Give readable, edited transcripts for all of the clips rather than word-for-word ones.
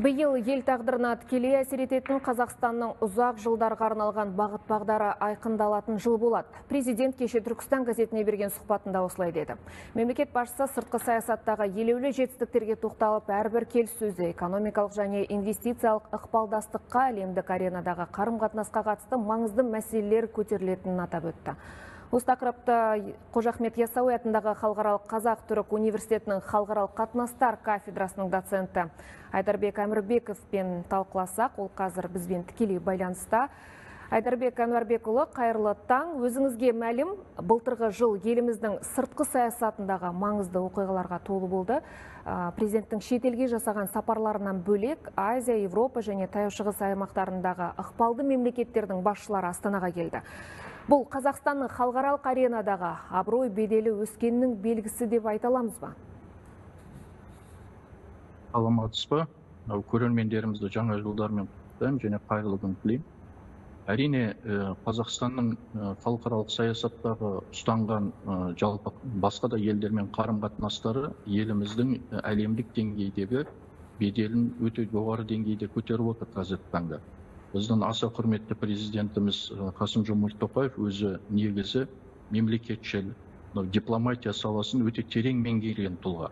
Биыл ел тағдырына тікелей әсер ететін Қазақстанның ұзақ жылдарға арналған бағыт-бағдары айқындалатын жыл болады. Президент кеше Түркістан газетіне берген сұхбатында осылай деді. Мемлекет басшысы сыртқы саясаттағы елеулі жетістіктерге тоқталып, әрбір келіссөзде экономикалық және инвестициялық ықпалдастыққа, әлемдік аренадағы қарым-қатынасқа қатысты маңызды мәселелер көтерілетінін атап өтті. Осы тақырыпты Қожа Ахмет Яссауи атындағы Халықаралық Қазақ-Түрік университетінің халықаралық қатынастар кафедрасының доценті Айдарбек Әмірбековпен талқыласақ, ол қазір бізбен тікелей байланыста. Айдарбек Әнуарбекұлы, қайырлы таң. Өзіңізге мәлім, былтырғы жыл еліміздің сыртқы саясатындағы маңызды оқиғаларға толы болды. Президенттің шетелге жасаған сапарларынан бөлек, Азия, Европа және Таяу Шығыс аймақтарындағы ықпалды мемлекеттердің басшылары Астанаға келді. Бұл Қазақстанның халықаралық аренадағы абырой беделі өскенінің белгісі деп айта аламыз ба? Саламатсыз ба? Көрермендерімізді жаңа жылдармен құттықтаймын және қайырлы күн тілеймін. Әрине, Қазақстанның халықаралық саясаттағы ұстанған жалпы басқа да елдермен қарым-қатынастары еліміздің әлемдік деңгейдегі беделін өте жоғары деңгейде көтеріп отыр қазіргі таңда. Біздің аса құрметті президентіміз Қасым-Жомарт Тоқаев өзі негізі мемлекетшіл, дипломатия саласын өте терең меңгерген тұлға.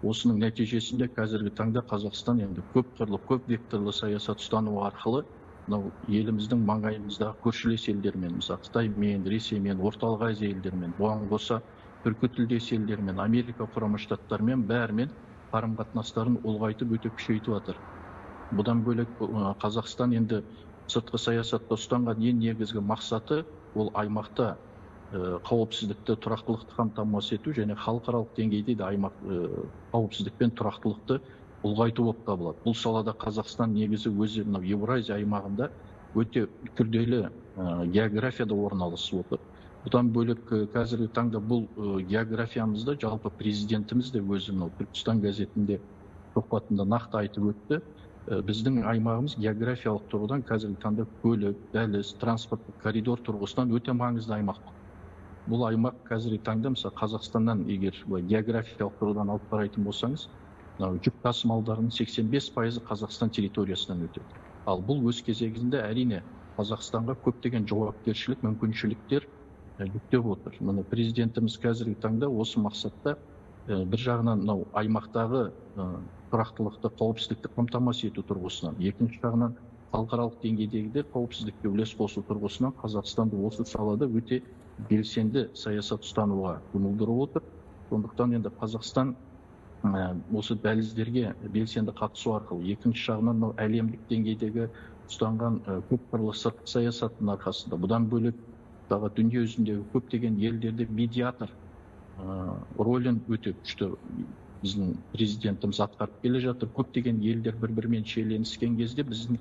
Осының нәтижесінде қазіргі таңда Қазақстан енді көп қырлы, көп векторлы саясат ұстану арқылы еліміздің маңайымыздағы көршілес елдермен, мысалы Қытаймен, Ресеймен, Орталық Азия елдерімен, бұған қоса түркі тілдес елдермен, Америка Құрама Штаттарымен бәрімен қарым-қатынастарын ұлғайтып өте күшейтіп жатыр. Бұдан бөлек Қазақстан енді сыртқы саясатта ұстанған ең негізгі мақсаты ол аймақта қауіпсіздікті, тұрақтылықты қамтамасыз ету және халықаралық деңгейде де аймақ қауіпсіздік пен тұрақтылықты ұлғайту болып табылады. Бұл салада Қазақстан негізі өзі мынау Еуразия аймағында өте күрделі географияда орналасып отыр. Бұдан бөлек қазіргі таңда бұл географиямызда жалпы президентіміз де өзі мынау Түркістан газетінде сұхбатында нақты айтып өтті. Біздің аймағымыз географиялық тұрғыдан қазіргі таңда көлік, дәліз, транспорттық коридор тұрғысынан өте маңызды аймақ. Бұл аймақ қазіргі таңда мысалы Қазақстаннан егер географиялық тұрғыдан алып қарайтын болсаңыз, жүк тасымалдарының 85% Қазақстан территориясынан өтеді. Ал бұл өз кезегінде әрине Қазақстанға көптеген жауапкершілік, мүмкіншіліктер жүктеп отыр. Міне президентіміз қазіргі таңда осы мақсатта бір жағынан мынау аймақтағы тұрақтылықты, қауіпсіздікті қамтамасыз ету тұрғысынан, екінші жағынан халықаралық деңгейдегі де қауіпсіздікке үлес қосу тұрғысынан Қазақстанды осы салада өте белсенді саясат ұстануға жұмылдырып отыр. Сондықтан енді Қазақстан осы дәліздерге белсенді қатысу арқылы, екінші жағынан мынау әлемдік деңгейдегі ұстанған көпқырлы сыртқы саясаттың арқасында, бұдан бөлек тағы дүние жүзіндегі көптеген елдерде медиатор рөлін өте күшті біздің президентіміз атқарып келе жатыр. Көптеген елдер бір-бірімен шиеленіскен кезде біздің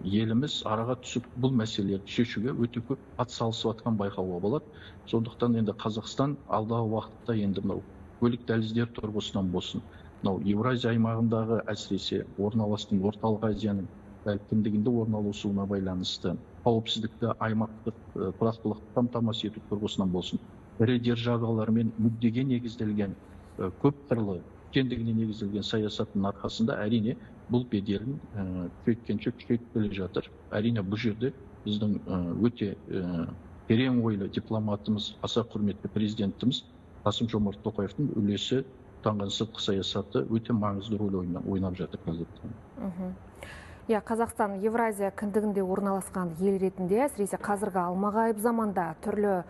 еліміз араға түсіп бұл мәселелерді шешуге өте көп атсалысып жатқан байқауға болады. Сондықтан енді Қазақстан алдағы уақытта енді мынау көлік дәліздер тұрғысынан болсын, мынау Еуразия аймағындағы әсіресе орналасқан Орталық Азияның кіндігінде орналасуына байланысты қауіпсіздікті, аймақтық тұрақтылықты қамтамасыз ету тұрғысынан болсын, ірі державалармен мүддеге негізделген көп қырлы кеңдігіне негізделген саясаттың арқасында әрине бұл беделін күшейткенше күшейтіп келе жатыр. Әрине бұл жерде біздің өте терең ойлы дипломатымыз, аса құрметті президентіміз Қасым-Жомарт Тоқаевтың үлесі ұстанған сыртқы саясаты өте маңызды рөл ойнап жатыр қазіргі таңда. Иә, Қазақстан Евразия кіндігінде орналасқан ел ретінде, әсіресе қазіргі алмағайып заманда түрлі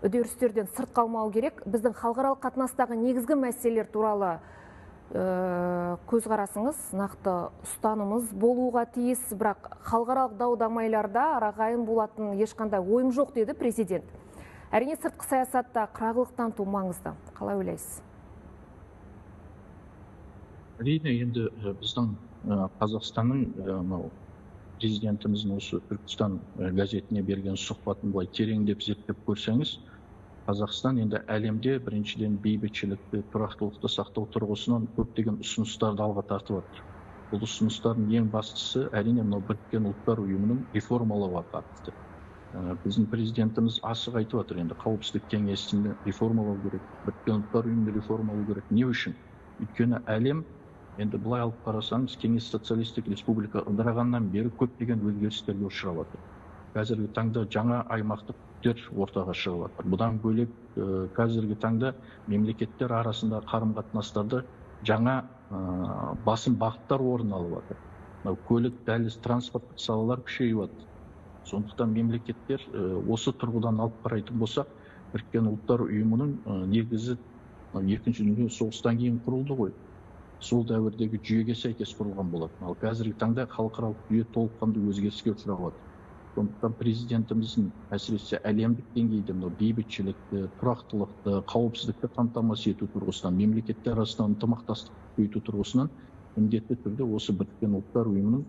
үдерістерден сырт қалмау керек. Біздің халықаралық қатынастағы негізгі мәселелер туралы көзқарасыңыз, нақты ұстанымыз болуға тиіс, бірақ халықаралық дау-дамайларда арағайын болатын ешқандай ойым жоқ деді президент. Әрине сыртқы саясатта қырағылық таныту маңызды. Қалай ойлайсыз? Әрине, енді біздің Қазақстанның мынау президентіміздің осы Түркістан газетіне берген сұхбатын былай тереңдеп зерттеп көрсеңіз, Қазақстан енді әлемде біріншіден бейбітшілікті, тұрақтылықты сақтау тұрғысынан көптеген ұсыныстарды алға тартып жатыр. Бұл ұсыныстардың ең бастысы әрине мынау Біріккен Ұлттар Ұйымының реформалауға қатысты. Біздің президентіміз ашық айтып жатыр, енді қауіпсіздік кеңесін реформалау керек, Біріккен Ұлттар Ұйымын реформалау керек. Не үшін? Өйткені әлем Енді былай алып қарасаңыз, Кеңес Социалистік Республика ыдырағаннан бері көптеген өзгерістерге ұшырап жатыр. Қазіргі таңда жаңа аймақтық күштер ортаға шығып жатыр. Бұдан бөлек, қазіргі таңда мемлекеттер арасында қарым-қатынастарды жаңа басым бағыттар орын алып жатыр. Мынау көлік, дәліз, транспорттық салалар күшейіп жатыр. Сондықтан мемлекеттер осы тұрғыдан алып қарайтын болсақ, Біріккен Ұлттар Ұйымының негізі Екінші дүниежүзілік соғыстан кейін құрылды ғой. Сол дәуірдегі жүйеге сәйкес құрылған болатын. Ал қазіргі таңда халықаралық жүйе толыққанды өзгеріске ұшырап жатыр. Сондықтан президентіміздің әсіресе әлемдік деңгейде мынау бейбітшілікті, тұрақтылықты, қауіпсіздікті қамтамасыз ету тұрғысынан, мемлекеттер арасында ынтымақтастықты күшейту тұрғысынан міндетті түрде осы Біріккен Ұлттар Ұйымының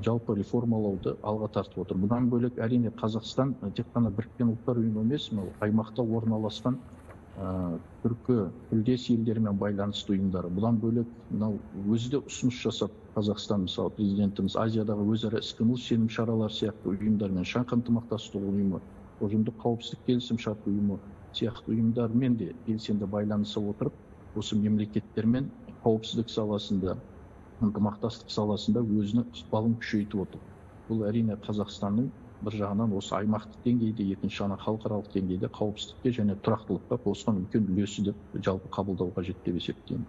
жалпы реформалауды алға тартып отыр. Бұдан бөлек, әрине, Қазақстан тек қана Біріккен Ұлттар Ұйымы емес, мынау аймақта орналасқан түркі тілдес елдерімен байланысты ұйымдары. Бұдан бөлек, мынау өзі де ұсыныс жасап, Қазақстан, мысалы, президентіміз Азиядағы өзара іс-қимыл сенім шаралары сияқты ұйымдармен, Шанхай ынтымақтастық ұйымы, ұжымдық қауіпсіздік келісім шарт ұйымы сияқты ұйымдармен де белсенді байланыса отырып, осы мемлекеттермен қауіпсіздік саласында, ынтымақтастық саласында өзінің ықпалын күшейтіп отыр. Бұл әрине Қазақстанның бір жағынан осы аймақтық деңгейде, екінші жағынан халықаралық деңгейде қауіпсіздікке және тұрақтылыққа қосқан үлкен үлесі деп жалпы қабылдау қажет деп есептеймін.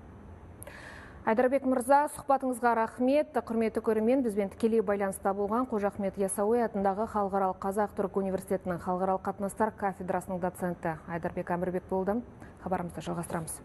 Айдарбек мырза, сұхбатыңызға рахмет. Құрметті көрермен, бізбен тікелей байланыста болған Қожа Ахмет Ясауи атындағы Халықаралық Қазақ-Түрік университетінің халықаралық қатынастар кафедрасының доценті Айдарбек Әмірбек болды. Хабарымызды жалғастырамыз.